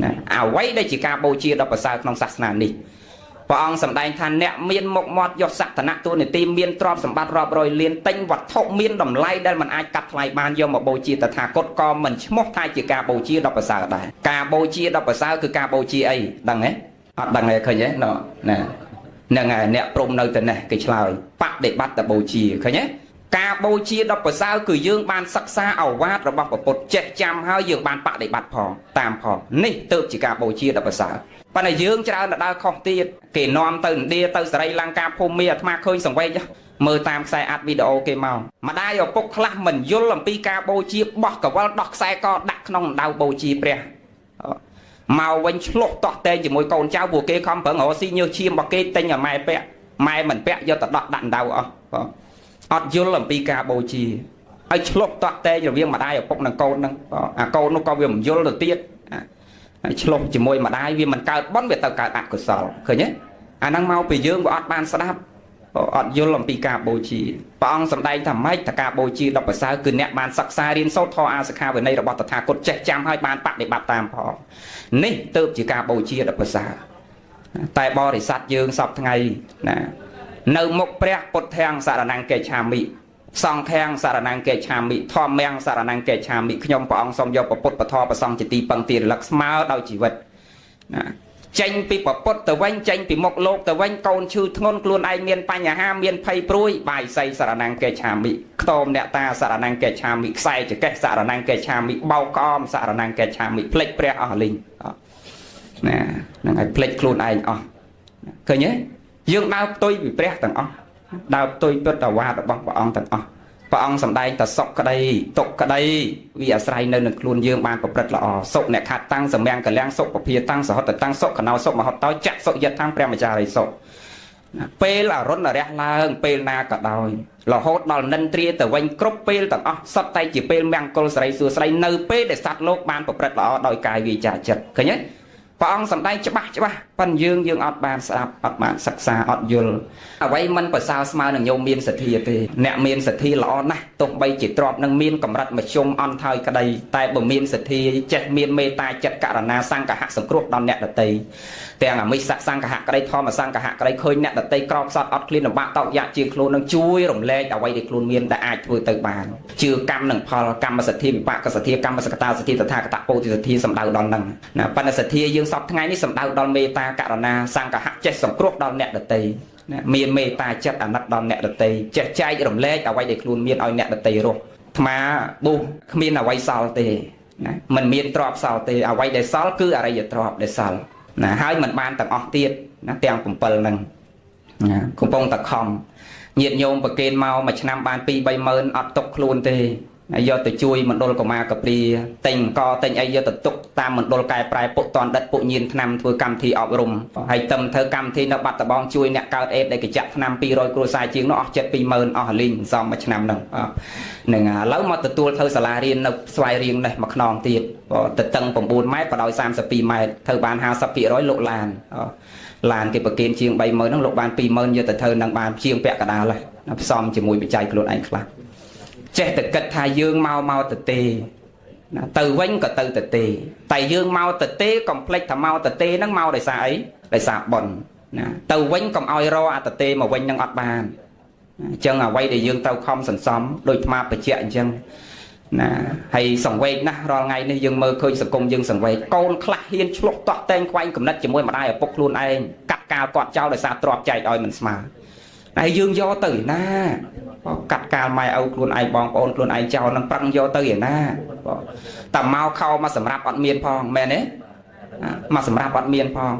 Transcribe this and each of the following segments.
ណាអ្វីដែលជាការបូជាដ៏ប្រសើរក្នុងសាសនានេះព្រះអង្គសម្ដែងថាអ្នកមានមុខមាត់យកសក្តានៈទូនីតិមានទ្រព្យសម្បត្តិរាប់រយលានទិញវត្ថុមានតម្លៃដែលមិនអាចកាត់ថ្លៃបានយកមកបូជាតថាគតក៏មិនឈ្មោះថាជាការបូជាដ៏ប្រសើរដែរការបូជាដ៏ប្រសើរគឺការបូជាអីដឹងទេអត់ដឹងទេឃើញទេណាហ្នឹងហើយអ្នកព្រំនៅទៅនេះគេឆ្លើយបដិបត្តិបូជាឃើញទេការបូជាដ៏ប្រសើរគឺយើងបានសិក្សាឱវាទរបស់ព្រះពុទ្ធចេះចាំហើយយើងបានបដិបត្តិផងតាមផងនេះទើបជាការបូជាដ៏ប្រសើរប៉ុន្តែយើងច្រើនទៅដើរខុសទៀតគេនាំទៅឥណ្ឌាទៅសេរីលង្កាភូមិអាត្មាឃើញសង្វេគមើលតាមខ្សែអាត់វីដេអូគេមកម្ដាយឪពុកខ្លះមិនយល់អំពីការបូជាបោះកវលដោះខ្សែកដាក់ក្នុងដៅបូជាព្រះមកវិញឆ្លោះតោះតែងជាមួយកូនចៅពួកគេខំប្រឹងរកស៊ីញើសឈាមរបស់គេទិញឲ្យម៉ែពាក់ម៉ែមិនពាក់យកទៅដោះដាក់ដៅអស់អត់យល់អំពីការបូជាហើយឆ្លោះតោះតែងរវាងម្ដាយឪពុកនិងកូនហ្នឹងអាកូននោះក៏វាមិនយល់ទៅទៀតហើយឆ្លោះជាមួយម្ដាយវាមិនកើតបុណ្យវាទៅកើតអកុសលឃើញទេអាហ្នឹងមកពីយើងវាអត់បានស្ដាប់អត់យល់អំពីការបូជាព្រះអង្គសម្ដែងថាម៉េចថាការបូជាដ៏ប្រសើរគឺអ្នកបានសិក្សារៀនសូត្រធម៌អាសិក្ខាវិន័យរបស់តថាគតចេះចាំហើយបានបដិបត្តិតាមផងនេះទើបជាការបូជាដ៏ប្រសើរតែបរិស័ទយើងសពថ្ងៃណានៅមុខព្រះពុទ្ធាំងសរណង្កេឆាមិសង្ឃាំងសរណង្កេឆាមិធម្មំសរណង្កេឆាមិខ្ញុំព្រះអង្គសូមយកពុទ្ធពធប្រសង្ឃជាទីពឹងទីរលឹកស្មើដោយជីវិតណាចេញពីពពុទ្ធទៅវិញចេញពីមុខលោកទៅវិញកូនឈឺធ្ងន់ខ្លួនឯងមានបញ្ហាមានភ័យព្រួយបាយសីសរណង្កេឆាមិខ្ទមអ្នកតាសរណង្កេឆាមិខ្សែចកេះសរណង្កេឆាមិបោកក្អមសរណង្កេឆាមិភ្លេចព្រះអស់លីងណាហ្នឹងឲ្យភ្លេចខ្លួនឯងអស់ឃើញទេយើងដើរផ្ទុយពីព្រះទាំងអស់ដើរផ្ទុយពុទ្ធវាទរបស់ព្រះអង្គទាំងអស់ព្រះអង្គសម្ដែងតែសុខក្តីទុក្ខក្តីវាអាស្រ័យនៅនឹងខ្លួនយើងបានប្រព្រឹត្តល្អសុខអ្នកខាត់តាំងសម្ាំងកលាំងសុខពភាតាំងសហតតាំងសុខកណោសុខមហតោចៈសុយតាំងព្រះមចារីសុខពេលអរុណរះឡើងពេលណាក៏ដោយរហូតដល់និន្ទ្រាទៅវិញគ្រប់ពេលទាំងអស់សុទ្ធតែជាពេលមង្គលសិរីសួស្តីនៅពេលដែលសត្វលោកបានប្រព្រឹត្តល្អដោយកាយវាចាចិត្តឃើញទេព្រះអង្គសម្ដែងច្បាស់ច្បាស់ប៉ុន្តែយើងអត់បានស្ដាប់អត់បានសិក្សាអត់យល់អ្វីមិនប្រសើរស្មើនឹងញោមមានសទ្ធាទេអ្នកមានសទ្ធាល្អណាស់ទោះបីជាទ្រព្យនឹងមានកម្រិតមធ្យមអន់ថយក្តីតែបើមានសទ្ធាចេះមានមេត្តាចិត្តករណាសង្ឃៈសង្គ្រោះដល់អ្នកដទៃទាំងអមិសសង្ឃៈក្តីធម្មសង្ឃៈក្តីឃើញអ្នកដទៃក្រោបសត់អត់ឃ្លានលំបាកតោកយ៉ាក់ជាងខ្លួននឹងជួយរំលែកអ្វីដែលខ្លួនមានដែលអាចធ្វើទៅបានជឿកម្មនិងផលកម្មសទ្ធាវិបាកសទ្ធាកម្មសកតាសទ្ធាតថាគតពោធិសទ្ធាសំដៅដល់នឹងណាប៉ុន្តែសទ្ធាយើងសពថ្ងៃនេះសំដៅដល់មេត្តាករណាសង្ឃៈចេះសង្គ្រោះដល់អ្នកដទៃណាមានមេត្តាចិត្តអាណិតដល់អ្នកដទៃចេះចែករំលែកអ្វីដែលខ្លួនមានឲ្យអ្នកដទៃរស់អាត្មាបុះគ្មានអ្វីសល់ទេណាមិនមានទ្រព្យសល់ទេអ្វីដែលសល់គឺអរិយទ្រព្យដែលសល់ណាហើយមិនបានទាំងអស់ទៀតណាទាំង7ហ្នឹងណាកំពុងតែខំញាតិញោមប្រគេនមកមួយឆ្នាំបាន2 3ម៉ឺនអត់ទុកខ្លួនទេយកទៅជួយមណ្ឌលកុមារកព្រាទិញកទិញអីយកទៅទុកតាមមណ្ឌលកែប្រែពុកតនដិតពុកញៀនថ្នាំធ្វើកម្មវិធីអប់រំហើយទឹមធ្វើកម្មវិធីនៅបាត់ដបងជួយអ្នកកើតអេតដែលកញ្ចាក់ថ្នាំ200គ្រួសារជាងនោះអស់ចិត្ត20000អស់លីងសំមួយឆ្នាំហ្នឹងហ្នឹងឥឡូវមកទទួលធ្វើសាលារៀននៅស្វាយរៀងនេះមួយខ្នងទៀតទៅតឹង9ម៉ែត្របដោយ32ម៉ែត្រធ្វើបាន50%លោកឡានគេប្រគេនជាង30000ហ្នឹងលោកបាន20000យកទៅធ្វើនឹងបានជាងពាក់កណ្ដាលហើយផ្សំជាមួយបច្ច័យខ្លួនឯងខ្លះចេះតែគិតថាយើងមកទៅទេណាទៅវិញក៏ទៅទៅទេតែយើងមកទៅទេកុំភ្លេចថាមកទៅទេហ្នឹងមកដោយសារអីដោយសារបុណ្យណាទៅវិញកុំឲ្យរអត្តទេមកវិញនឹងអត់បានអញ្ចឹងអ្វីដែលយើងត្រូវខំសន្សំដោយអាត្មាបច្ចៈអញ្ចឹងណាហើយសង្វេគណាស់រាល់ថ្ងៃនេះយើងមើលឃើញសង្គមយើងសង្វេគកូនខ្លះហ៊ានឆ្លុះតោះតែងខ្វែងកំណត់ជាមួយម្ដាយឪពុកខ្លួនឯងកាត់កាលគាត់ចោលដោយសារទ្រព្យចែកឲ្យមិនស្មើហើយយើងយកទៅណាកាត់កាលម៉ែឪខ្លួនឯងបងប្អូនខ្លួនឯងចោលនឹងប្រឹងយកទៅឯណាតែមកខោមកសម្រាប់អត់មានផងមែនទេមកសម្រាប់អត់មានផង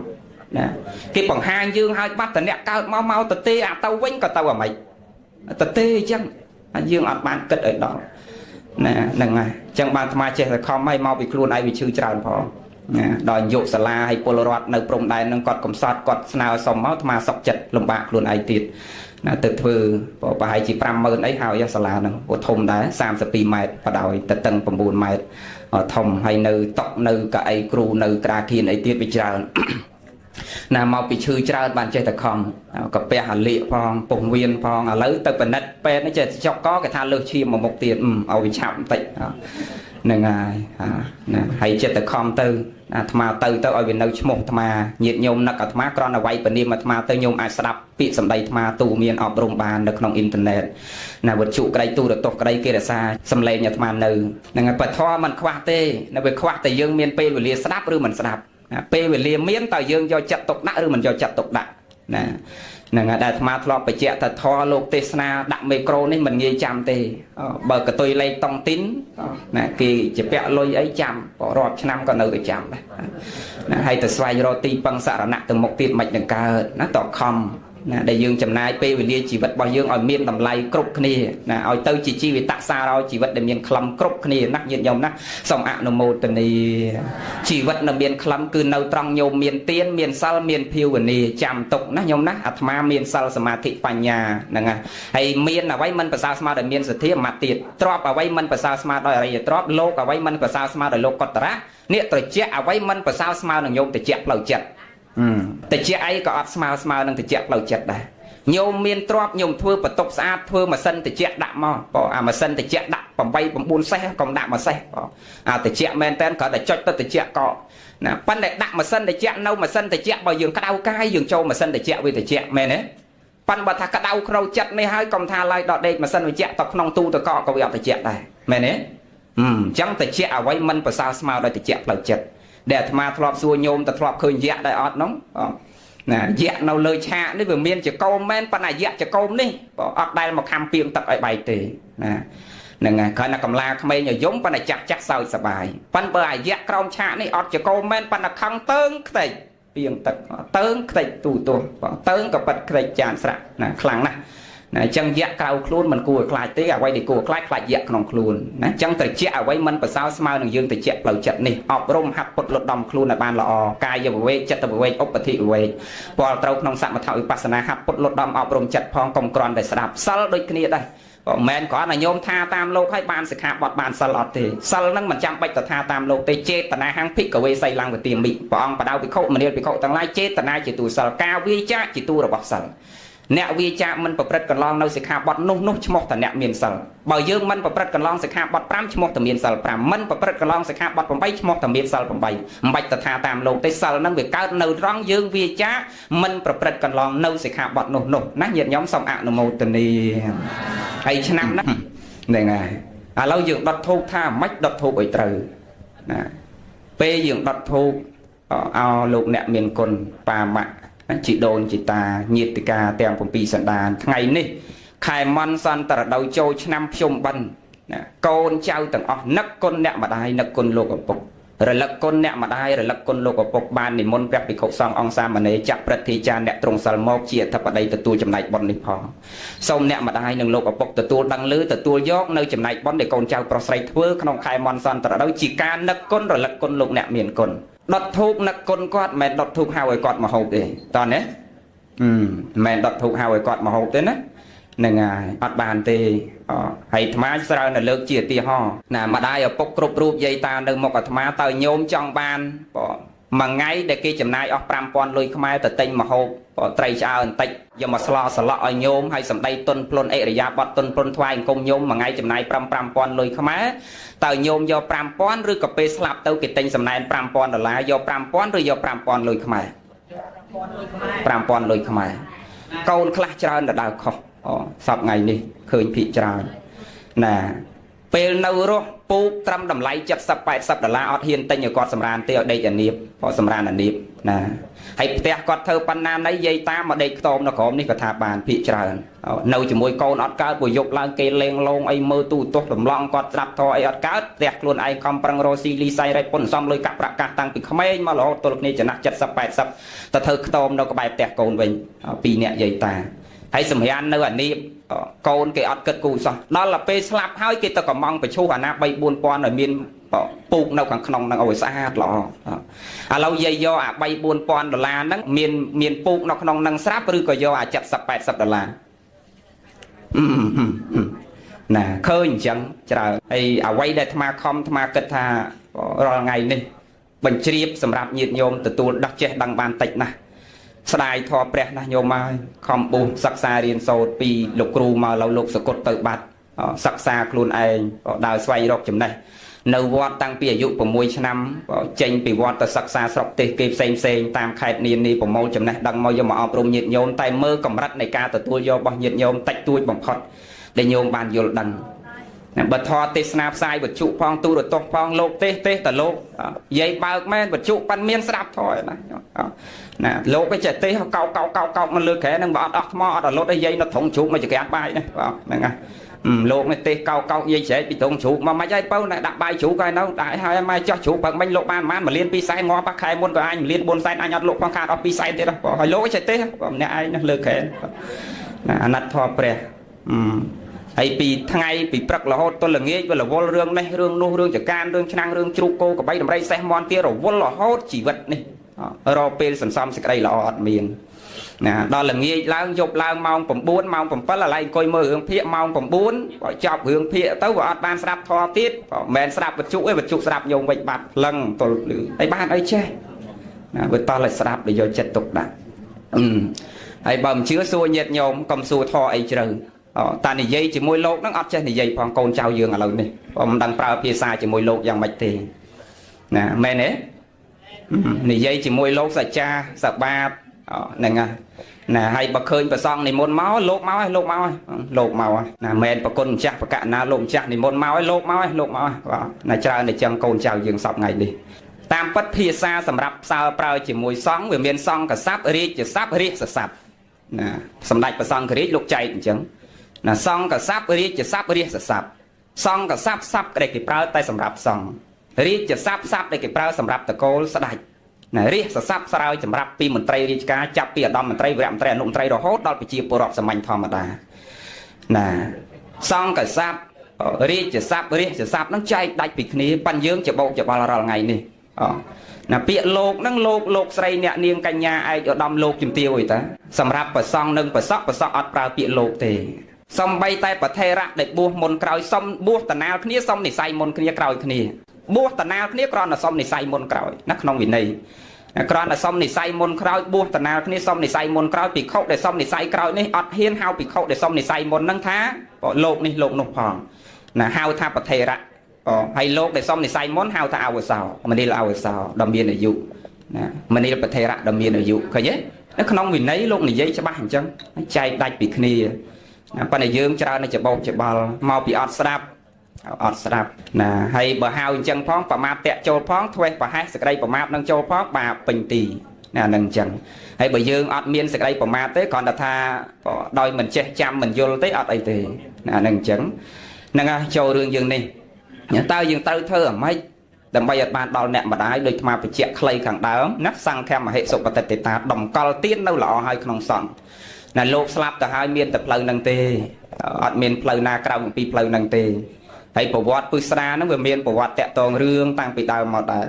ណាគេបង្ហាញយើងឲ្យបាត់តអ្នកកើតមកទៅទេអាទៅវិញក៏ទៅអាម៉េចទៅទេអញ្ចឹងយើងអត់បានគិតឲ្យដល់ណាហ្នឹងហើយអញ្ចឹងបានអាត្មាចេះតែខំឲ្យមកពីខ្លួនឯងវាឈឺច្រើនផងណាដល់យកសាលាឲ្យពលរដ្ឋនៅព្រំដែននឹងគាត់កំសត់គាត់ស្នើសុំមកអាត្មាសុកចិត្តលំបាកខ្លួនឯងទៀតណាទៅធ្វើប្រហែលជា50000អីហើយសាលាហ្នឹងព្រោះធំដែរ32ម៉ែត្របដោយទៅតឹង9ម៉ែត្រធំហើយនៅតុកនៅកៅអីគ្រូនៅក្តារខៀនអីទៀតវាច្រើនណាមកពីឈឺច្រើនបានចេះតែខំកាពះអាលៀកផងពុះវៀនផងឥឡូវទៅពិនិត្យពេទ្យនេះចេះចុកកគេថាលើសឈាមមកមុខទៀតឲ្យវាឆាប់បន្តិច ហ្នឹងហើយណាហើយចិត្តតែខំទៅអាត្មាទៅទៅឲ្យវានៅឈ្មោះអាត្មាញាតិញោមនឹកអាត្មាគ្រាន់តែវាយពនាមអាត្មាទៅញោមអាចស្ដាប់ពាក្យសម្ដីអាត្មាទូមានអប់រំបាននៅក្នុងអ៊ីនធឺណិតណាវត្ថុក្តីទូរទស្សន៍ក្តីគេរក្សាសម្លេងអាត្មានៅហ្នឹងហើយបធម៌មិនខ្វះទេនៅវាខ្វះតែយើងមានពេលវេលាស្ដាប់ឬមិនស្ដាប់ពេលវេលាមានតើយើងយកចិត្តទុកដាក់ឬមិនយកចិត្តទុកដាក់ណាហ្នឹងហើយដែលអាត្មាធ្លាប់បញ្ជាក់ថាធម៌លោកទេសនាដាក់មីក្រូនេះមិនងាយចាំទេបើកតុយលេខតុងទីនណាគេជាពាក់លុយអីចាំរាប់ឆ្នាំក៏នៅតែចាំដែរណាហើយទៅស្វែងរកទីពឹងសារណៈទៅមុខទៀតមិននឹងកើតណាតខំណាដែលយើងចំណាយពេលវេលាជីវិតរបស់យើងឲ្យមានតម្លៃគ្រប់គ្នាណាឲ្យទៅជាជីវិតសារោជីវិតដែលមានក្លឹមគ្រប់គ្នាណាញាតិញោមណាសូមអនុមោទនាជីវិតនៅមានក្លឹមគឺនៅត្រង់ញោមមានទានមានសិលមានភាវនាចាំទុកណាញោមណាអាត្មាមានសិលសមាធិបញ្ញាហ្នឹងហើយមានអ្វីមិនប្រសើរស្មើដោយមានសទ្ធាមកទៀតទ្របអ្វីមិនប្រសើរស្មើដោយអរិយទ្របលោកអ្វីមិនប្រសើរស្មើដោយលោកកតរៈនេះត្រជាក់អ្វីមិនប្រសើរស្មើនឹងញោមត្រជាក់ផ្លូវចិត្តតិចអីក៏អត់ស្មើស្មើនឹងតិចផ្លូវចិត្តដែរញោមមានទ្របញោមធ្វើបន្ទប់ស្អាតធ្វើម៉ាស៊ីនតិចដាក់មកបើអាម៉ាស៊ីនតិចដាក់8 9សេះកុំដាក់មួយសេះបើអាតិចមែនតើគ្រាន់តែចុចទៅតិចក៏ណាប៉ុន្តែដាក់ម៉ាស៊ីនតិចនៅម៉ាស៊ីនតិចបើយើងក្តៅកាយយើងចូលម៉ាស៊ីនតិចវាតិចមែនទេប៉ុន្តែបើថាក្តៅក្នុងចិត្តនេះហើយកុំថាឡើយដល់ដេកម៉ាស៊ីនតិចទៅក្នុងទូទឹកកកក៏វាអត់តិចដែរមែនទេអញ្ចឹងតិចអ្វីមិនប្រសើរស្មើដោយតិចផ្លូវចិត្តដែលអាត្មាធ្លាប់សួរញោមតែធ្លាប់ឃើញយៈដែរអត់នោះណាយៈនៅលើឆាកនេះវាមានចកោមមែនប៉ុន្តែយៈចកោមនេះបើអត់ដែលមកខំពីងទឹកឲ្យបែកទេណាហ្នឹងហើយគ្រាន់តែកំឡាក្មេងឲ្យយំប៉ុន្តែចាស់ចាស់សើចសប្បាយប៉ុន្តែបើអាយៈក្រោមឆាកនេះអត់ចកោមមែនប៉ុន្តែខឹងតើងខ្ទេចពីងទឹកតើងខ្ទេចទូទស្សន៍តើងក៏ប៉ិតខ្ទេចចានស្រាក់ណាខ្លាំងណាស់ណាអញ្ចឹងយៈក្រៅខ្លួនមិនគួរឲ្យខ្លាចទេអ្វីដែលគួរខ្លាចខ្លាចយៈក្នុងខ្លួនណាអញ្ចឹងត្រជាក់អ្វីមិនប្រសើរស្មើនឹងយើងត្រជាក់ផ្លូវចិត្តនេះអប់រំហាត់ពុតលត់ដំខ្លួនឲ្យបានល្អកាយវិវេកចិត្តវិវេកឧបធិវិវេកពលត្រូវក្នុងសមថវិបស្សនាហាត់ពុតលត់ដំអប់រំចិត្តផងកុំគ្រាន់តែស្ដាប់សិលដូចគ្នាដែរបើមិនគ្រាន់តែញោមថាតាមលោកឲ្យបានសិក្ខាបទបានសិលអត់ទេសិលហ្នឹងមិនចាំបាច់ទៅថាតាមលោកទេចេតនាហាំងភិក្ខវេសីលង្វទាមិព្រះអង្គបដៅភិក្ខុមនាលភិក្ខុទាំងឡាយចេតនាជាទូសិលការវាចាជាទូរបស់សិលអ្នកវាចាមិនប្រព្រឹត្តកន្លងនៅសិក្ខាបទនោះនោះឈ្មោះតអ្នកមានសិលបើយើងមិនប្រព្រឹត្តកន្លងសិក្ខាបទ5ឈ្មោះតមានសិល5មិនប្រព្រឹត្តកន្លងសិក្ខាបទ8ឈ្មោះតមានសិល8មិនបាច់ទៅថាតាមលោកទេសិលហ្នឹងវាកើតនៅត្រង់យើងវាចាមិនប្រព្រឹត្តកន្លងនៅសិក្ខាបទនោះនោះណាញាតិញោមសូមអនុមោទនាហើយឆ្នាំហ្នឹងហ្នឹងហើយឥឡូវយើងដុតធូបថាម៉េចដុតធូបឲ្យត្រូវណាពេលយើងដុតធូបអោលោកអ្នកមានគុណប៉ាម៉ាក់ជីដូនជីតាញាតិកាទាំង7សន្តានថ្ងៃនេះខែមន់សន្តរដូវចូលឆ្នាំភ្ជុំបិណ្ឌណាកូនចៅទាំងអស់នឹកគុណអ្នកម្ដាយនឹកគុណលោកឪពុករលឹកគុណអ្នកម្ដាយរលឹកគុណលោកឪពុកបាននិមន្តព្រះភិក្ខុសង្ឃអង្គសាមណេរចាក់ព្រឹទ្ធាចារ្យអ្នកទ្រង់សិលមកជាអធិបតីទទួលចំណែកបុណ្យនេះផងសូមអ្នកម្ដាយនិងលោកឪពុកទទួលដឹងឮទទួលយកនៅចំណែកបុណ្យដែលកូនចៅប្រុសស្រីធ្វើក្នុងខែមន់សន្តរដូវជាការនឹកគុណរលឹកគុណលោកអ្នកមានគុណដុតធូបនឹកគុណគាត់មិនមែនដុតធូបហៅឲ្យគាត់មកហូបទេតោះណាមិនមែនដុតធូបហៅឲ្យគាត់មកហូបទេណាហ្នឹងហើយអត់បានទេហើយអាត្មាច្រើនតែលើកជាឧទាហរណ៍ណាម្ដាយឪពុកគ្រប់រូបយាយតានៅមុខអាត្មាតើញោមចង់បានមួយថ្ងៃដែលគេចំណាយអស់5000លុយខ្មែរទៅទិញមកហូបត្រីឆ្អើបន្តិចយកមកស្លសឡក់ឲ្យញោមហើយសម្ដីទុនភ្លុនអិរិយាបថទុនភ្លុនថ្វាយអង្គមញោមមួយថ្ងៃចំណាយ5000លុយខ្មែរតើញោមយក5000ឬក៏ពេលស្លាប់ទៅគេទិញសំណែន5000ដុល្លារយក5000ឬយក5000លុយខ្មែរ5000លុយខ្មែរកូនខ្លះច្រើនដដើខុសសប្ថ្ងៃនេះឃើញភិកច្រើនណាពេលនៅរស់ពូកត្រឹមតម្លៃ70 80ដុល្លារអត់ហ៊ានទិញឲ្យគាត់សម្រានទេឲ្យដេកអានៀបព្រោះសម្រានអានៀបណាហើយផ្ទះគាត់ធ្វើប៉ុណ្ណាណីយាយតាមកដេកខ្ទមនៅក្រោមនេះក៏ថាបានភិកច្រើននៅជាមួយកូនអត់កើតព្រោះយប់ឡើងគេលេងលងអីមើលទូទស្សន៍លំឡងគាត់ស្រាប់ធអីអត់កើតផ្ទះខ្លួនឯងខំប្រឹងរកស៊ីលីសៃរ៉ៃពុនសំលុយកាក់ប្រាក់កាសតាំងពីក្មេងមករហូតទល់គ្នាចំណាស់70 80ទៅធ្វើខ្ទមនៅក្បែរផ្ទះកូនវិញពីរនាក់យាយតាហើយសម្រាននៅអានៀបកូនគេអត់គិតគូសោះដល់ទៅពេលស្លាប់ហើយគេទៅកំងប្រឈូសអាណា3 4000ឲ្យមានពូកនៅខាងក្នុងហ្នឹងឲ្យស្អាតល្អឥឡូវយាយយកអា3 4000ដុល្លារហ្នឹងមានពូកនៅក្នុងហ្នឹងស្រាប់ឬក៏យកអា70 80ដុល្លារណាឃើញអញ្ចឹងច្រើនហើយអ្វីដែលអាត្មាខំអាត្មាគិតថារាល់ថ្ងៃនេះបញ្ជ្រាបសម្រាប់ញាតិញោមទទួលដោះចេះដឹងបានតិចណាស់ស្ដាយធម៌ព្រះណាស់ញោមហើយខំបួសសិក្សារៀនសូត្រពីលោកគ្រូមកឡូវលោកសកុតទៅបាត់សិក្សាខ្លួនឯងដើរស្វែងរកចំណេះ នៅវត្តតាំងពីអាយុ6ឆ្នាំចេញពីវត្តទៅសិក្សាស្រុកទេសគេផ្សេងផ្សេងតាមខេត្តនានាប្រមូលចំណេះដឹងមកយកមកអប់រំញាតិញោមតែមើលកម្រិតនៃការទទួលយករបស់ញាតិញោមតិចតួចបំផុតដែលញោមបានយល់ដឹងបើធម៌ទេសនាផ្សាយវត្ថុផងទូរទស្សន៍ផងលោកទេសទេសតលោកយាយបើកមែនវត្ថុប៉ិនមានស្ដាប់ធម៌ណាណាលោកឯងចេះទេសកោកកោកកោកកោកមកលើក្រែហ្នឹងបើអត់អស់ថ្មអត់អលត់ឯងយាយនៅត្រង់ជ្រូកមកចក្រាតបាយណាបាទហ្នឹងហើយលោកនេះទេសកោកកោកយាយច្រែកពីត្រង់ជ្រូកមកមិនហើយបើណាដាក់បាយជ្រូកហើយនៅដាក់ហើយម៉ែចោះជ្រូកបើមិញលោកបានប្រហែល1លាន2សែនងាប់ខែមុនក៏អញ1លាន4សែនអញអត់លក់ផងខាតអស់2សែនទៀតហើយលោកចេះទេម្នាក់ឯងណាលើក្រែណាអាណិតធម៌ព្រះហើយពីថ្ងៃពីព្រឹករហូតទល់ល្ងាចវារវល់រឿងនេះរឿងនោះរឿងចកានរឿងឆ្នាំងរឿងជ្រូកគោក្របីដំរីសេះមាន់ទៀតរវល់រហូតជីវិតនេះរកពេលសន្សំសេចក្តីល្អអត់មានណាដល់ល្ងាចឡើងយប់ឡើងម៉ោង9ម៉ោង7ឥឡូវអង្គុយមើលរឿងភាគម៉ោង9បើចប់រឿងភាគទៅវាអត់បានស្ដាប់ធម៌ទៀតមិនមែនស្ដាប់វិទ្យុទេវិទ្យុស្ដាប់ញោមវិញបាត់លឹងទល់ភ្លឺហើយបានអីចេះណាវាតោះឲ្យស្ដាប់ដោយយកចិត្តទុកដាក់ហើយបើមិនជឿសួរញាតិញោមកុំសួរធម៌អីជ្រៅតានិយាយជាមួយលោកហ្នឹងអត់ចេះនិយាយផងកូនចៅយើងឥឡូវនេះបើមិនដឹងប្រើភាសាជាមួយលោកយ៉ាងម៉េចទេណាមែនទេនិយាយជាមួយលោកសច្ចាសបាបហ្នឹងហើយណាហើយបើឃើញប្រសងនិមន្តមកលោកមកហើយលោកមកហើយលោកមកហើយណាមែនប្រគុណម្ចាស់ប្រកាសណាលោកម្ចាស់និមន្តមកហើយលោកមកហើយលោកមកហើយបាទណាច្រើនតែចឹងកូនចៅយើងសពថ្ងៃនេះតាមពិតភាសាសម្រាប់ផ្សើប្រើជាមួយសង្ឃវាមានសង្ឃស័ព្ទរាជស័ព្ទរាជស័ព្ទណាសម្ដេចព្រះសង្ឃរាជលោកចែកអញ្ចឹងណាសង្ឃស័ព្ទរាជស័ព្ទរាជស័ព្ទសង្ឃស័ព្ទស័ព្ទដែលគេប្រើតែសម្រាប់សង្ឃរាជស័ព្ទស័ព្ទដែលគេប្រើសម្រាប់តកូលស្ដេចណារាជស័ព្ទស្រើយសម្រាប់ពីមន្ត្រីរាជការចាប់ពីឧត្តមមន្ត្រីវរៈមន្ត្រីអនុមន្ត្រីរហូតដល់ប្រជាពលរដ្ឋសាមញ្ញធម្មតាណាសង្ឃស័ព្ទរាជស័ព្ទរាជស័ព្ទហ្នឹងចែកដាច់ពីគ្នាប៉ាន់យើងច្បោកច្បល់រាល់ថ្ងៃនេះណាពាក្យលោកហ្នឹងលោកស្រីអ្នកនាងកញ្ញាឯកឧត្តមលោកជំទាវអីតាសម្រាប់ប្រសងនិងប្រសក់ប្រសក់អត់ប្រើពាក្យលោកទេសំបីតែប្រធេរៈដែលបួសមុនក្រោយសុំបួសតណាលគ្នាសុំនិស័យមុនគ្នាក្រោយគ្នាបួសតណាលគ្នាគ្រាន់តែសុំនិស័យមុនក្រោយណាក្នុងវិន័យគ្រាន់តែសុំនិស័យមុនក្រោយបួសតណាលគ្នាសុំនិស័យមុនក្រោយភិក្ខុដែលសុំនិស័យក្រោយនេះអត់ហ៊ានហៅភិក្ខុដែលសុំនិស័យមុនហ្នឹងថាលោកនេះលោកនោះផងណាហៅថាប្រធេរៈហើយលោកដែលសុំនិស័យមុនហៅថាអវសោមនីលអវសោដ៏មានអាយុណាមនីលប្រធេរៈដ៏មានអាយុឃើញទេនៅក្នុងវិន័យលោកនិយាយច្បាស់អញ្ចឹងចែកដាច់ពីគ្នាណាប៉ុន្តែយើងច្រើនតែច្បោកច្បល់មកពីអត់ស្ដាប់អត់ស្ដាប់ណាហើយបើហៅអញ្ចឹងផងប្រមាទតាក់ចូលផងធ្វេសប្រហែសសេចក្តីប្រមាទនឹងចូលផងបាបពេញទីណានឹងអញ្ចឹងហើយបើយើងអត់មានសេចក្តីប្រមាទទេគ្រាន់តែថាដោយមិនចេះចាំមិនយល់ទេអត់អីទេណានឹងអញ្ចឹងហ្នឹងហើយចូលរឿងយើងនេះតើយើងត្រូវធ្វើអ្ម៉េចដើម្បីឲ្យបានដល់អ្នកម្ដាយដោយអាត្មាបញ្ជាក់ខ្លីខាងដើមណាសង្ឃមហិសុបតិតាតម្កល់ទៀននៅល្អហើយក្នុងសង្ឃណាលោកស្លាប់ទៅហើយមានតែផ្លូវហ្នឹងទេអត់មានផ្លូវណាក្រៅពីផ្លូវហ្នឹងទេហើយប្រវត្តិពឹស្ដាហ្នឹងវាមានប្រវត្តិតាក់ទងរឿងតាំងពីដើមមកដែរ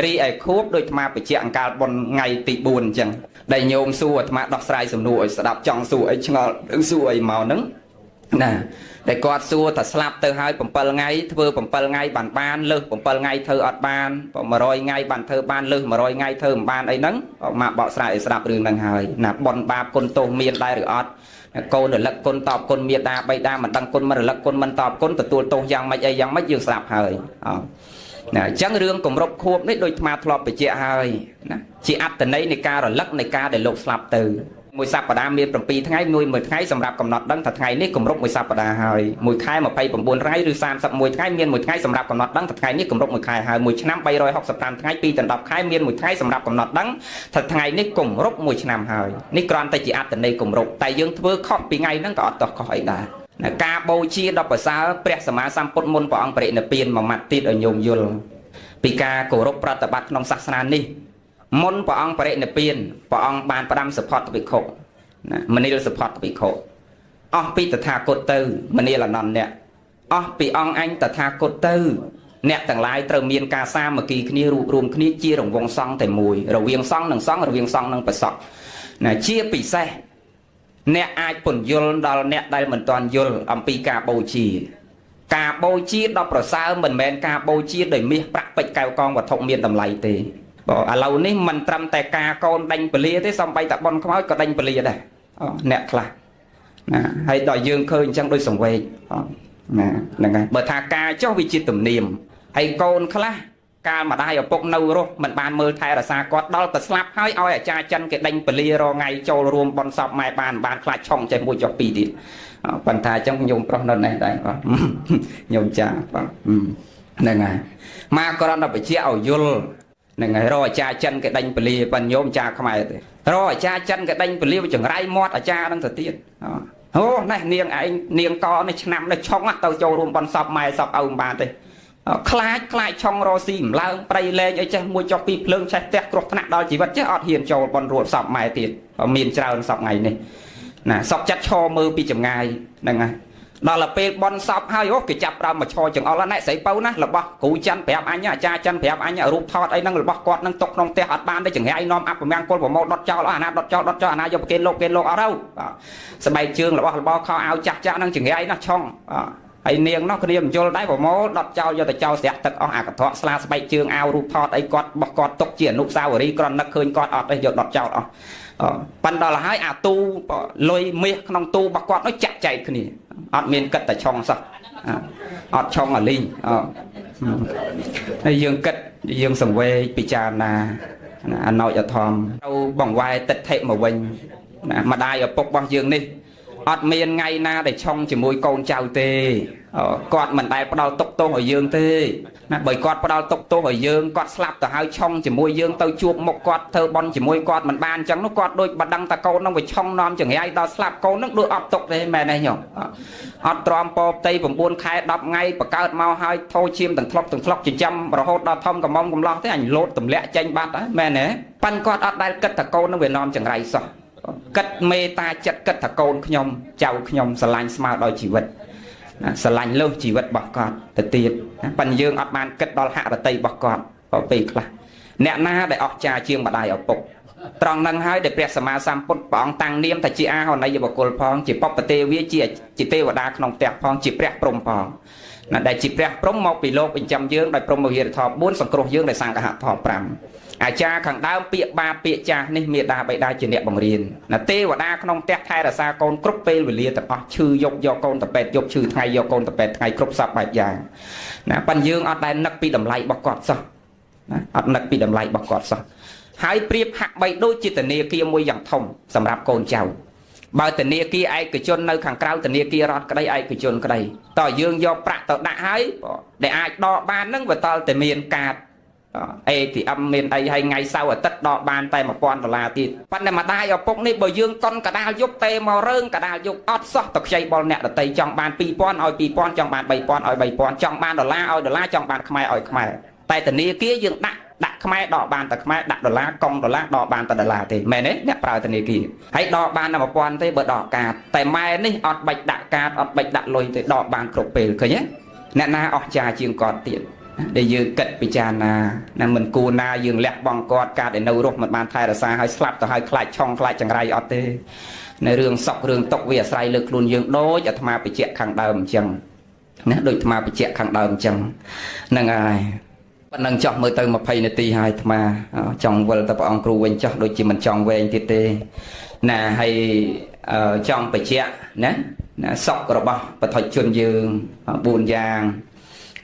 រីឯខួបដោយអាត្មាបញ្ជាក់អង្កាលបុណ្យថ្ងៃទី4អញ្ចឹងដែលញោមសួរអាត្មាដោះស្រាយសំណួរឲ្យស្ដាប់ចង់សួរអីឆ្ងល់រឿងសួរអីមកហ្នឹងណាតែគាត់សួរថាស្លាប់ទៅហើយ7ថ្ងៃធ្វើ7ថ្ងៃបានលើស7ថ្ងៃធ្វើអត់បាន100ថ្ងៃបានធ្វើបានលើស100ថ្ងៃធ្វើមិនបានអីហ្នឹងមកបកស្រាយឲ្យស្ដាប់រឿងហ្នឹងហើយណាបុណ្យបាបគុណទោសមានដែរឬអត់កូនរលឹកគុណតបគុណមេដាបៃតាមិនដឹងគុណមិនរលឹកគុណមិនតបគុណទទួលទោសយ៉ាងម៉េចអីយ៉ាងម៉េចយើងស្ដាប់ហើយណាអញ្ចឹងរឿងគម្រប់ខួបនេះដូចអាត្មាធ្លាប់បញ្ជាក់ហើយណាជាអត្តន័យនៃការរលឹកនៃការដែលលោកស្លាប់ទៅមួយសប្តាហ៍មាន7ថ្ងៃមួយថ្ងៃសម្រាប់កំណត់ដឹងថាថ្ងៃនេះគម្រប់មួយសប្តាហ៍ហើយមួយខែ29ថ្ងៃឬ31ថ្ងៃមានមួយថ្ងៃសម្រាប់កំណត់ដឹងថាថ្ងៃនេះគម្រប់មួយខែហើយមួយឆ្នាំ365ថ្ងៃ2ដល់10ខែមានមួយថ្ងៃសម្រាប់កំណត់ដឹងថាថ្ងៃនេះគម្រប់មួយឆ្នាំហើយនេះគ្រាន់តែជាអត្តន័យគម្រប់តែយើងធ្វើខុសពីថ្ងៃហ្នឹងក៏អត់តោះខុសអីដែរណាការបូជាដ៏ប្រសើរព្រះសម្មាសម្ពុទ្ធមុនព្រះអង្គបរិនិព្វានមួយម៉ាត់ទៀតឲ្យញោមយល់ពីការគោរពប្រតិបត្តិក្នុងសាសនានេះមុនព្រះអង្គបរិនិព្វានព្រះអង្គបានផ្ដាំសុផតភិក្ខុណាមនីលសុផតភិក្ខុអស់ពីតថាគតទៅមនីលអនន្តអ្នកអស់ពីអង្គអញតថាគតទៅអ្នកទាំងឡាយត្រូវមានការសាមគ្គីគ្នារួបរួមគ្នាជារង្វង់សង្ឃតែមួយរវាងសង្ឃនិងសង្ឃរវាងសង្ឃនិងប្រសក់ណាជាពិសេសអ្នកអាចពន្យល់ដល់អ្នកដែលមិនទាន់យល់អំពីការបូជាការបូជាដ៏ប្រសើរមិនមែនការបូជាដោយមាសប្រាក់ពេជ្រកែវកងវត្ថុមានតម្លៃទេបើឥឡូវនេះមិនត្រឹមតែការកូនដេញពលាទេសំបីតែប៉ុនខ្មោចក៏ដេញពលាដែរអ្នកខ្លះណាហើយដល់យើងឃើញអញ្ចឹងដូចសង្វេគណាហ្នឹងហើយបើថាការចុះវាជាទំនៀម ហើយកូនខ្លះកាលម្ដាយឪពុកនៅរស់មិនបានមើលថែរក្សាគាត់ដល់តែស្លាប់ហើយឲ្យអាចារ្យចិនគេដេញពលារងៃចូលរួមបន់សពម៉ែបានបានខ្លាចឆុងចេះមួយចុះពីរទៀតប៉ុន្តែអញ្ចឹងញោមប្រុសនៅនេះដែរបាទញោមចាបាទហ្នឹងហើយមកគ្រាន់តែបញ្ជាក់ឲ្យយល់ហ្នឹងហើយរកអាចារ្យចិនគេដេញពលាប៉ុន្តែញោមចាខ្មែរទេរកអាចារ្យចិនគេដេញពលាចង្រៃមាត់អាចារ្យហ្នឹងទៅទៀតអូនេះនាងឯងនាងកនេះឆ្នាំនេះឆុងទៅចូលរួមបន់សពម៉ែសពឪមិនបានទេខ្លាចខ្លាចឆុងរស៊ីម្លើងប្រៃលែងអីចេះមួយចុះពីភ្លើងឆេះផ្ទះគ្រោះថ្នាក់ដល់ជីវិតចេះអត់ហ៊ានចូលបន់រួតសពម៉ែទៀតមានច្រើនសពថ្ងៃនេះណាសពចិត្តឈរមើលពីចម្ងាយហ្នឹងហើយដល់ទៅពេលបន់សពហើយអូគេចាប់ដើមមកឈរចង្អុលណែស្រីពៅណារបស់គ្រូច័ន្ទប្រាប់អញអាចារ្យច័ន្ទប្រាប់អញរូបថតអីហ្នឹងរបស់គាត់ហ្នឹងទុកក្នុងផ្ទះអត់បានទេចង្រៃនាំអពមង្គលប្រមោដុតចោលអស់អាណាដុតចោលដុតចោលអាណាយកប្រគេនលោកគេលោកអត់ទៅស្បែកជើងរបស់របរខោអាវចាស់ចាស់ហ្នឹងចង្រៃណាស់ឆុងហើយនាងនោះគ្នាមិនយល់ដែរប្រមោដុតចោលយកទៅចោលស្រាក់ទឹកអស់អាកត្រកស្លាស្បែកជើងអាវរូបថតអីគាត់របស់គាត់ទុកជាអនុស្សាវរីយ៍គ្រាន់នឹកឃើញគាត់អត់ទេយកដុតចោលអស់ប៉ិនដល់ហើយអាទូលុយមាសក្នុងទូរបស់គាត់នោះចាក់ចែកគ្នាអត់មានគិតតែឆុងសោះអត់ឆុងអាលីងហើយយើងគិតយើងសង្វេគពិចារណាអណោចអធមទៅបង្វែរទិដ្ឋិមកវិញណាម្ដាយឪពុករបស់យើងនេះអត់មានថ្ងៃណាដែលឆុងជាមួយកូនចៅទេគាត់មិនដែលផ្ដល់ទុកទោសឲ្យយើងទេណាបើគាត់ផ្ដល់ទុកទោសឲ្យយើងគាត់ស្លាប់ទៅហើយឆុងជាមួយយើងទៅជួបមុខគាត់ធ្វើបន់ជាមួយគាត់មិនបានអញ្ចឹងនោះគាត់ដូចបដឹងតាកូននឹងវាឆុងនាំចង្រៃដល់ស្លាប់កូននឹងដូចអត់ទុកទេមែនទេញោមអត់ទ្រាំពោផ្ទៃ9ខែ10ថ្ងៃបង្កើតមកហើយថោឈាមទាំងធ្លុកទាំងធ្លុកចិញ្ចឹមរហូតដល់ធំកំមុំកំឡោះទេអញលោតទម្លាក់ចេញបាត់ហើយមែនទេប៉ិនគាត់អត់ដែលគិតថាកូននឹងវានាំចង្រៃសោះគិតមេត្តាចិត្តគិតថាកូនខ្ញុំចៅខ្ញុំស្រឡាញ់ស្មើដល់ជីវិតណាស្រឡាញ់លើសជីវិតរបស់គាត់ទៅទៀតណាប៉ិនយើងអត់បានគិតដល់ហរតីរបស់គាត់ពេលខ្លះអ្នកណាដែលអស្ចារ្យជាងម្ដាយឪពុកត្រង់នឹងហើយដែលព្រះសម្មាសម្ពុទ្ធព្រះអង្គតាំងនាមថាជាអាហន័យបុគ្គលផងជាបពទេវាជាទេវតាក្នុងផ្ទះផងជាព្រះព្រហ្មផងណាដែលជាព្រះព្រហ្មមកពីលោកចិញ្ចឹមយើងដោយព្រហ្មវិហារធម៌4សង្គ្រោះយើងដោយសង្ឃហធម៌5អាចារ្យខាងដើមពាក្យបាពាក្យចាស់នេះមេដាបិតាជាអ្នកបង្រៀនណាទេវតាក្នុងផ្ទះថែរក្សាកូនគ្រប់ពេលវេលាទាំងអស់ឈឺយប់យកកូនទៅពេទ្យយប់ឈឺថ្ងៃយកកូនទៅពេទ្យថ្ងៃគ្រប់សពបែបយ៉ាងណាប៉ិនយើងអត់ដែលនឹកពីតម្លៃរបស់គាត់សោះណាអត់នឹកពីតម្លៃរបស់គាត់សោះហើយប្រៀបហាក់បីដូចជាធនាគារមួយយ៉ាងធំសម្រាប់កូនចៅបើធនាគារឯកជននៅខាងក្រៅធនាគាររដ្ឋក្តីឯកជនក្តីតើយើងយកប្រាក់ទៅដាក់ហើយដែលអាចដកបានហ្នឹងវាតតែមានកាត ATM មានអីហើយថ្ងៃសៅរ៍អាទិត្យដកបានតែ1000ដុល្លារទៀតប៉ុន្តែម្ដាយឪពុកនេះបើយើងកុនកដាលយប់ទេមករើងកដាលយប់អត់សោះទៅខ្ចីបុលអ្នកដតីចង់បាន2000ឲ្យ2000ចង់បាន3000ឲ្យ3000ចង់បានដុល្លារឲ្យដុល្លារចង់បានខ្មែរឲ្យខ្មែរតែធនាគារយើងដាក់ខ្មែរដកបានតែខ្មែរដាក់ដុល្លារកុងដុល្លារដកបានតែដុល្លារទេមែនទេអ្នកប្រើធនាគារហើយដកបានតែ1000ទេបើដកកាតតែម៉ែនេះអត់បាច់ដាក់កាតអត់បាច់ដាក់លុយទេដកបានគ្រប់ពេលឃើញទេអ្នកណាអស្ចារ្យជាងគាត់ទៀតដែលយើងគិតពិចារណាណាមិនគួរណាយើងលះបង់គាត់កាតឲ្យនៅរស់មិនបានថែរក្សាឲ្យស្លាប់ទៅឲ្យខ្លាចឆុងខ្លាចចង្រៃអត់ទេនៅរឿងសក់រឿងຕົកវាអាស្រ័យលើខ្លួនយើងដូចអាត្មាបញ្ជាក់ខាងដើមអញ្ចឹងណាដូចអាត្មាបញ្ជាក់ខាងដើមអញ្ចឹងហ្នឹងហើយប៉ុណ្ណឹងចោះមើលទៅ20នាទីហើយអាត្មាចង់វិលទៅព្រះអង្គគ្រូវិញចោះដូចជាមិនចង់វែងទៀតទេណាហើយចង់បញ្ជាក់ណាណាសក់របស់បឋិជនយើង4យ៉ាង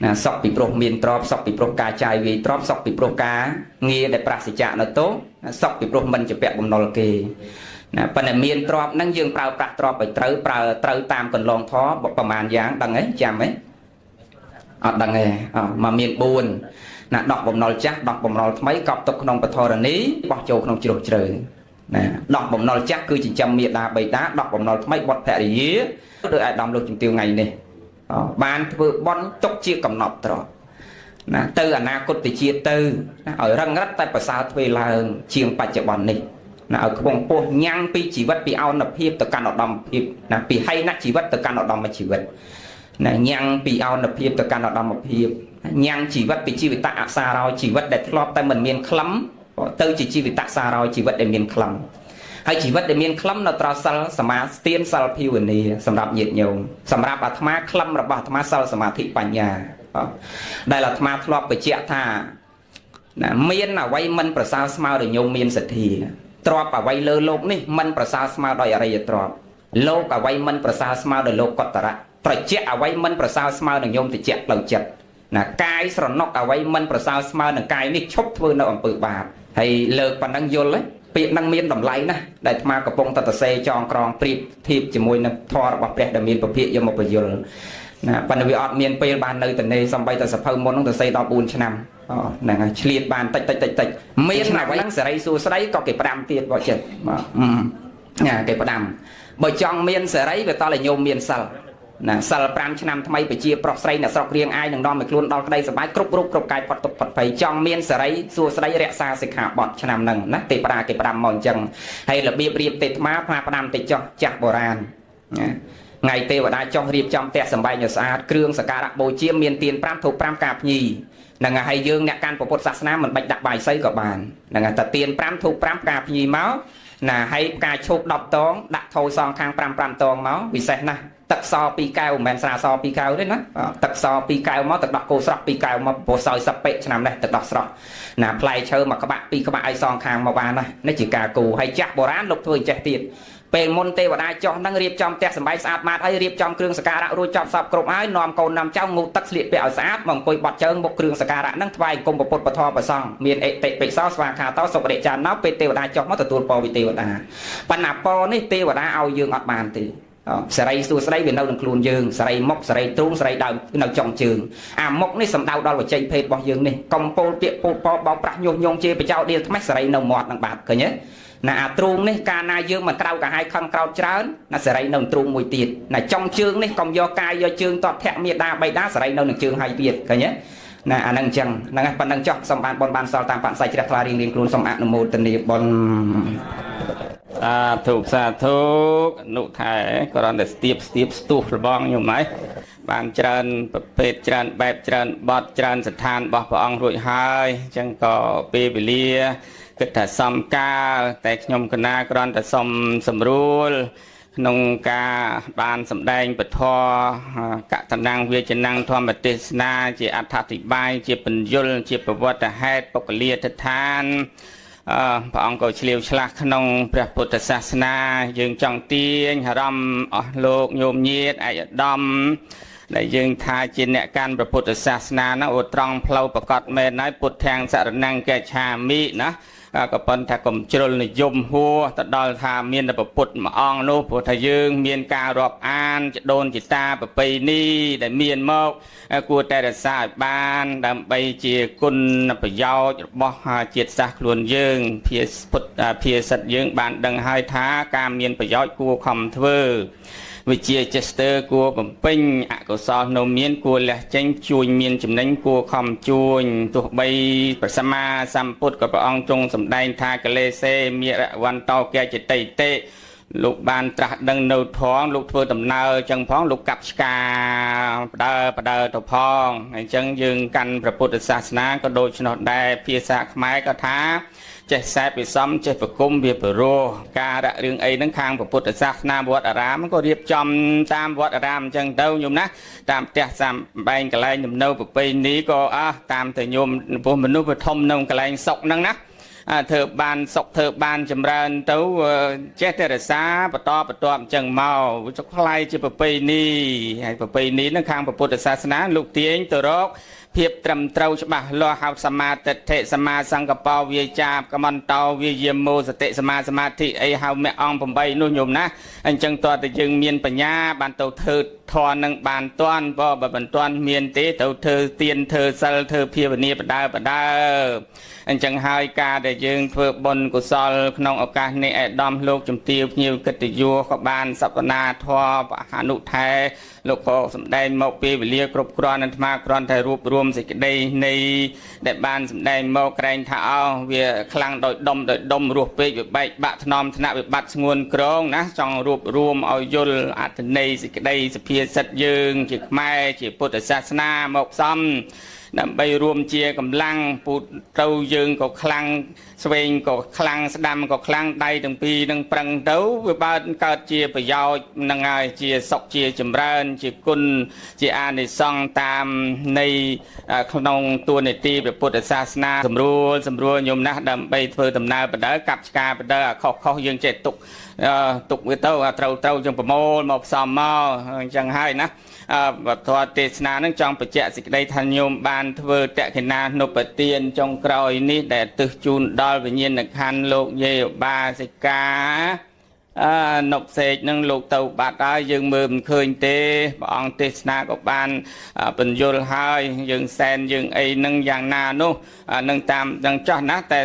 ណាសក់ពីព្រោះមានទ្រព្យសក់ពីព្រោះការចាយវាយទ្រព្យសក់ពីព្រោះការងារដែលប្រសិជ្ជៈនៅទោសក់ពីព្រោះមិនជាពាក់បំណុលគេណាប៉ុន្តែមានទ្រព្យហ្នឹងយើងប្រើប្រាស់ទ្រព្យឲ្យត្រូវប្រើត្រូវតាមកន្លងធម៌ប្រហែលយ៉ាងដឹងទេចាំទេអត់ដឹងទេមកមាន4ណាដោះបំណុលចាស់ដោះបំណុលថ្មីកប់ទុកក្នុងបធរណីបោះចូលក្នុងជ្រោះជ្រៅណាដោះបំណុលចាស់គឺចិញ្ចឹមមាតាបិតាដោះបំណុលថ្មីបុត្រភរិយាដោយអាដាមលោកជំទាវថ្ងៃនេះបានធ្វើបន់ទុកជាកំណត់ទ្រព្យណាទៅអនាគតជាតិទៅណាឲ្យរឹងរិតតែប្រសើរទ្វេឡើងជាងបច្ចុប្បន្ននេះណាឲ្យខ្ពង់ពោះញ៉ាំងពីជីវិតពីអនភាពទៅកាន់ឧត្តមភាពណាពីហីនជីវិតទៅកាន់ឧត្តមជីវិតណាញ៉ាំងពីអនភាពទៅកាន់ឧត្តមភាពញ៉ាំងជីវិតពីជីវិតអសារោជីវិតដែលធ្លាប់តែមិនមានក្លឹមទៅជាជីវិតសារោជីវិតដែលមានក្លឹមហើយជីវិតដែលមានក្លឹមនៅត្រសិលសមាស្ទានសិលភាវនាសម្រាប់ញាតិញោមសម្រាប់អាត្មាក្លឹមរបស់អាត្មាសិលសមាធិបញ្ញាដែលអាត្មាធ្លាប់បញ្ជាក់ថាណាមានអ្វីមិនប្រសើរស្មើដោយញោមមានសទ្ធាទ្រព្យអ្វីលើលោកនេះមិនប្រសើរស្មើដោយអរិយទ្រព្យលោកអ្វីមិនប្រសើរស្មើដោយលោកកតរៈត្រជាក់អ្វីមិនប្រសើរស្មើនឹងញោមតិចផ្លូវចិត្ត ណាកាយស្រណុកអ្វីមិនប្រសើរស្មើនឹងកាយនេះឈប់ធ្វើនៅអំពើបាបហើយលើកប៉ុណ្ណឹងយល់ទេពាក្យនឹងមានតម្លៃណាស់ដែលអាត្មាកំពុងតតសេចងក្រងប្រៀបធៀបជាមួយនឹងធម៌របស់ព្រះដែលមានពភាកយកមកបញ្យល់ណាប៉ុន្តែវាអត់មានពេលបាននៅតនេសំបីតែសភៅមុននឹងទៅសេ14ឆ្នាំហ្នឹងហើយឆ្លៀតបានតិចតិចតិចតិចមានអ្វីហ្នឹងសេរីសួស្តីក៏គេផ្ដាំទៀតបើចិត្តបាទណាគេផ្ដាំបើចង់មានសេរីវាតតែញោមមានសិលណាសិល5ឆ្នាំថ្មីពជាប្រុសស្រីអ្នកស្រុករៀងអាយនឹងនាំឲ្យខ្លួនដល់ក្តីសប្បាយគ្រប់រូបគ្រប់កាយផុតទុកផុតភ័យចង់មានសេរីសួស្តីរក្សាសិក្ខាបទឆ្នាំហ្នឹងណាទេវតាគេផ្ដាំមកអញ្ចឹងហើយរបៀបរៀបទេអាត្មាផ្ដាំតិចចុះចាស់បុរាណណាថ្ងៃទេវតាចុះរៀបចំផ្ទះសម្បែងឲ្យស្អាតគ្រឿងសក្ការៈបូជាមានទៀន5ធូប5ការភ្ញីហ្នឹងហើយយើងអ្នកកាន់ពុទ្ធសាសនាមិនបាច់ដាក់បាយសីក៏បានហ្នឹងហើយតែទៀន5ធូប5ការភ្ញីមកណាហើយផ្កាឈូក10តងដាក់ថោសងខាង5 5តងមកពិសេសណាស់ទឹកស2កែវមិនមែនស្រាស2កែវទេណាទឹកស2កែវមកទឹកដោះគោស្រស់2កែវមកព្រោះសោយសឹកពេកឆ្នាំនេះទឹកដោះស្រស់ណាផ្លែឈើមួយក្បាក់2ក្បាក់ឲ្យសងខាងមកបានណានេះជាការគូហើយចាស់បុរាណលោកធ្វើអញ្ចេះទៀតពេលមុនទេវតាចុះហ្នឹងរៀបចំផ្ទះសម្បែងស្អាតម៉ាតហើយរៀបចំគ្រឿងសក្ការៈរួចចប់សពគ្រប់ហើយនាំកូននាំចៅងូតទឹកស្លៀកពាក់ឲ្យស្អាតមកអង្គុយបត់ជើងមុខគ្រឿងសក្ការៈហ្នឹងថ្វាយអង្គមពុទ្ធពធប្រសង្ឃមានអតិពិសោស្វាខាតោសុបរិចាណោពេលទេវតាចុះមកទទួលពរពីទេវតាប៉ុន្តែពរនេះទេវតាឲ្យយើងអត់បានទេសេរីសួស្តីវានៅក្នុងខ្លួនយើងសេរីមុខសេរីទ្រូងសេរីដើមនៅចុងជើងអាមុខនេះសំដៅដល់វជ័យភេទរបស់យើងនេះកំពោលពាក្យពោលបបោប្រាស់ញុះញង់ជាបចោដៀលថ្មេះសេរីនៅមាត់នឹងបាត់ឃើញទេណាអាទ្រូងនេះកាលណាយើងមិនក្រៅកាហាយខឹងក្រោតច្រើនណាសេរីនៅទ្រូងមួយទៀតណាចុងជើងនេះកុំយកកាយយកជើងតតធាក់មេដាបៃតាសេរីនៅនឹងជើងហើយទៀតឃើញទេណាអានឹងអញ្ចឹងហ្នឹងហើយប៉ុណ្្នឹងចុះសូមបានបុណ្យបានសល់តាមបរិស័យជ្រះថ្លារៀងៗខ្លួនសូមអនុមោទនាបុណ្យសាធុសាធុអនុថែគ្រាន់តែស្ទាបស្ទាបស្ទុះរបងខ្ញុំហើយបានច្រើនប្រភេទច្រើនបែបច្រើនបទច្រើនស្ថានរបស់ព្រះអង្គរួចហើយអញ្ចឹងក៏ពេលវេលាគិតថាសំកាលតែខ្ញុំកណាគ្រាន់តែសុំសម្រួលក្នុងការបានសម្ដែងពធកតនំវាចនំធម្មទេសនាជាអត្ថាធិប្បាយជាពន្យល់ជាប្រវត្តិហេតុបុគ្គលាទិដ្ឋានព្រះអង្គក៏ឆ្លៀវឆ្លាស់ក្នុងព្រះពុទ្ធសាសនាយើងចង់ទាញអារម្មណ៍អស់លោកញោមញាតឯកឧត្តមដែលយើងថាជាអ្នកកាន់ព្រះពុទ្ធសាសនាហ្នឹងអូត្រង់ផ្លូវប្រកបមែនហើយពុទ្ធាំងសរណង្កិច្ឆាមិណាក៏ប៉ុន្តែកុំជ្រុលនិយមហួសទៅដល់ថាមានតែពុទ្ធមួយអង្គនោះព្រោះថាយើងមានការរាប់អានចដូនជីតាប្រពៃណីដែលមានមកគួរតែរក្សាឲ្យបានដើម្បីជាគុណប្រយោជន៍របស់ជាតិសាសន៍ខ្លួនយើងភាពុទ្ធភាសិតយើងបានដឹងហើយថាការមានប្រយោជន៍គួរខំធ្វើវិជាចេស្ទើគួរបំពេញអកុសលនៅមានគួរលះចេញជួយមានចំណេញគួរខំជួញទោះបីព្រះសម្មាសម្ពុទ្ធក៏ព្រះអង្គទ្រង់សម្ដែងថាកលេសេមិរវន្តោកេចតិតិលោកបានត្រាស់ដឹងនៅថងលោកធ្វើដំណើរចឹងផងលោកកាប់ឆ្កាបដើទៅផងអញ្ចឹងយើងកាន់ព្រះពុទ្ធសាសនាក៏ដូច្នោះដែរភាសាខ្មែរក៏ថាចេះសែបវិសំចេះប្រគុំវាព្រោះការររឿងអីហ្នឹងខាងពុទ្ធសាសនាវត្តអារាមក៏រៀបចំតាមវត្តអារាមអញ្ចឹងទៅញោមណាតាមផ្ទះតាមបែងកន្លែងលំនៅប្រពៃណីក៏អស់តាមតែញោមពោះមនុស្សបឋមនៅកន្លែងសុកហ្នឹងណាធ្វើបានសុខធ្វើបានចម្រើនទៅចេះតែរក្សាបន្តបន្ទាប់អញ្ចឹងមកខ្លាយជាប្រពៃណីហើយប្រពៃណីហ្នឹងខាងពុទ្ធសាសនាលោកទាញទៅរកភាពត្រឹមត្រូវច្បាស់លាស់ហៅសមាទិដ្ឋិសមាសង្កបោវាចាកមន្តោវាយាមោសតិសមាសមាធិអីហៅមគ្គអង្គ8នោះញោមណាអញ្ចឹងតើតែយើងមានបញ្ញាបានទៅធ្វើធម៌នឹងបានតាន់បើមិនតាន់មានទេទៅធ្វើទានធ្វើសិលធ្វើភាវនាបដើបដើអញ្ចឹងហើយការដែលយើងធ្វើបុណ្យកុសលក្នុងឱកាសនេះឯកឧត្តមលោកជំទាវភ្ញៀវកិត្តិយសក៏បានសព្វនាធម៌អនុថែលោកក៏សម្ដែងមកពេលវេលាគ្រប់គ្រាន់អាត្មាគ្រាន់តែរួបរួមសេចក្តីនៃដែលបានសម្ដែងមកក្រែងថាអោវាខ្លាំងដោយដុំដោយដុំរស់ពេកវាបែកបាក់ថ្នមថ្នាក់វាបាត់ស្ងួនក្រងណាចង់រួបរួមឲ្យយល់អត្ថន័យសេចក្តីសភាសិទ្ធយើងជាខ្មែរជាពុទ្ធសាសនាមកផ្សំដើម្បីរួមជាកម្លាំងពូទៅយើងក៏ខ្លាំង ស្វែងក៏ខ្លាំងស្ដាំក៏ខ្លាំងដៃទាំងពីរនឹងប្រឹងទៅវាបានកើតជាប្រយោជន៍នឹងហើយជាសុខជាចម្រើនជាគុណជាអានិសង្សតាមនៃក្នុងទួនាទីព្រះពុទ្ធសាសនាសម្រួលសម្រួលញោមណាស់ដើម្បីធ្វើដំណើរបដើកាប់ឆ្ការបដើអាខុសខុសយើងចេះទុកទុកវាទៅត្រូវត្រូវយើងប្រមូលមកផ្សំមកអញ្ចឹងហើយណាវធទេសនានឹងចង់បញ្ជាក់សេចក្តីថាញោមបានធ្វើតក្កណានុបទានចុងក្រោយនេះដែលទិសជូនដល់វិញ្ញាណក្ខន្ធលោកយាយឧបាសិកានុបសេកនឹងលោកទៅបាត់ហើយយើងមើលមិនឃើញទេព្រះអង្គទេសនាក៏បានបញ្យលហើយយើងសែនយើងអីនឹងយ៉ាងណានោះនឹងតាមនឹងចោះណាតែ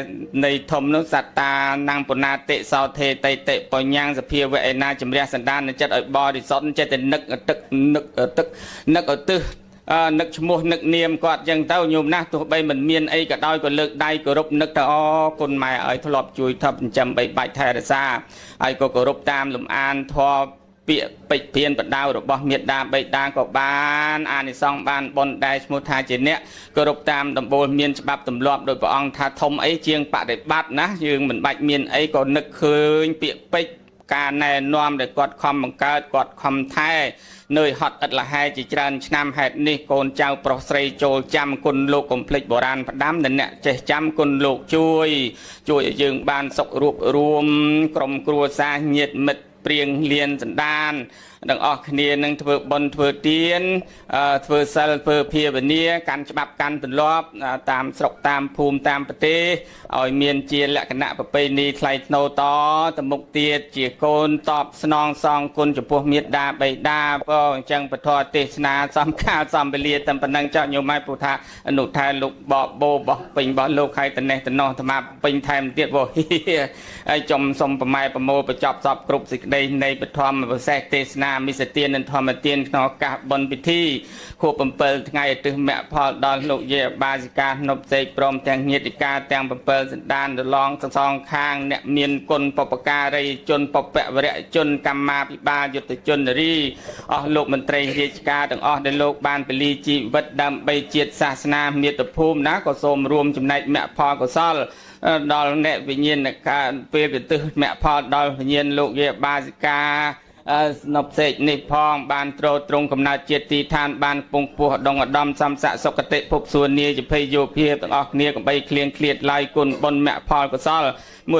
នៃធំនោះសត្តានំពុណាតិសោធេតិតិបញ្ញាសភាវៈឯណាជំរះសន្តានចិត្តឲ្យបរិសុទ្ធចិត្តតែនឹកទឹកនឹកទឹកនឹកឧទ្ទិសនឹកឈ្មោះនឹកនាមគាត់ចឹងទៅញោមណាស់ទោះបីមិនមានអីក៏ដោយក៏លើកដៃគោរពនឹកទៅអគុណម៉ែឲ្យធ្លាប់ជួយថប់ចិញ្ចឹមបីបាច់ថែរក្សាហើយក៏គោរពតាមលំអានធម៌ពាក្យពេចព្រានបដៅរបស់មេដាបិតាក៏បានអានិសង្សបានបុណ្យដែរឈ្មោះថាជាអ្នកគោរពតាមដំបូលមានច្បាប់ទម្លាប់ដោយព្រះអង្គថាធំអីជាងបដិបត្តិណាយើងមិនបាច់មានអីក៏នឹកឃើញពាក្យពេចការណែនាំដែលគាត់ខំបង្កើតគាត់ខំថែនឿយហត់ឥតលហែជាច្រើនឆ្នាំហេតុនេះកូនចៅប្រុសស្រីចូលចាំគុណលោកកុំភ្លេចបុរាណផ្ដាំដែលអ្នកចេះចាំគុណលោកជួយជួយឲ្យយើងបានសុខរួបរួមក្រុមគ្រួសារញាតិមិត្តព្រៀងលៀនសន្តានទាំងអស់គ្នានឹងធ្វើបុណ្យធ្វើទានធ្វើសិលធ្វើភាវនាកាន់ច្បាប់កាន់ទម្លាប់តាមស្រុកតាមភូមិតាមប្រទេសឲ្យមានជាលក្ខណៈប្រពៃណីថ្លៃថ្នូរតទៅមុខទៀតជាកូនតបស្នងសងគុណចំពោះមេដាបិតាបងអញ្ចឹងពធទេសនាសំខាលសំវេលាតែប៉ុណ្ណឹងចោះញោមឲ្យព្រោះថាអនុថែលោកបបោបោះពេញរបស់លោកហើយតនេះតំណោះអាត្មាពេញថែមទៀតវោហើយចំសុំប្រម៉ែប្រមូលបញ្ចប់សពគ្រប់សេចក្តីនៃពធមពិសេសទេសនាមិសទាននិងធម្មទានក្នុងឱកាសបុណ្យពិធីខួប7ថ្ងៃឧទ្ទិសមគ្គផលដល់លោកយាយបាសិកានុបសេកព្រមទាំងញាតិកាទាំង7សន្តានរឡងសងខាងអ្នកមានគុណបពការីជនបពវរៈជនកម្មាភិបាលយុទ្ធជននារីអស់លោកមន្ត្រីរាជការទាំងអស់ដែលលោកបានពលីជីវិតដើម្បីជាតិសាសនាមាតុភូមិណាក៏សូមរួមចំណែកមគ្គផលកុសលដល់អ្នកវិញ្ញាណកាពេលពិទិសមគ្គផលដល់វិញ្ញាណលោកយាយបាសិកាស្នប់សេកនេះផងបានទ្រទ្រង់កំណើតជាតិទីឋានបានពងពោះដងឧត្តមសំស័កសុគតិភពសួនាជាភ័យយោភាទាំងអស់គ្នាកំបីគ្លៀងឃ្លាតឡើយគុណបុណ្យមគ្គផលកុសលមួយ